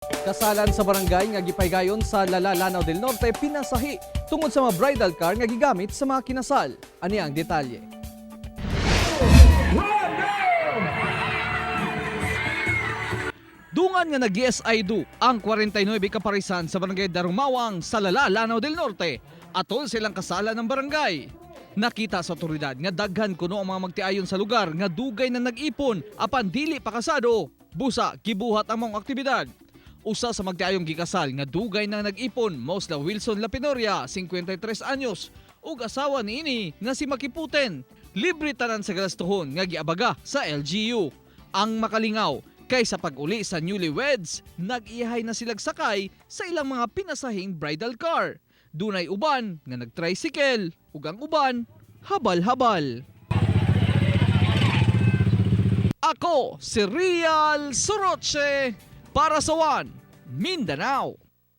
Kasalan sa barangay nga gipaygayon sa Lala, Lanao del Norte pinasahi tungod sa mga bridal car nga gigamit sa mga kinasal. Ani ang detalye. Dungan nga nag-yes I do ang 49 kaparisan sa barangay Darumawang sa Lala, Lanao del Norte. Atol silang kasalan ng barangay. Nakita sa otoridad nga daghan kuno ang mga magtiayon sa lugar nga dugay na nag-ipon apan dili pa kasado. Busa gibuhat ang maong aktibidad. Usa sa magtiayong gikasal nga dugay na nag-ipon mao sila Wilson Lapinoria, 53 anyos, ug asawa niini nga si Makiputen. Libre tanan sa galastuhon nga giabaga sa LGU. Ang makalingaw kay sa pag-uli sa newlyweds, nag-ihay na silag sakay sa ilang mga pinasahing bridal car. Dunay uban nga nag-tricycle ug ang uban habal-habal. Ako si Real Soroche para sa One Mindanao.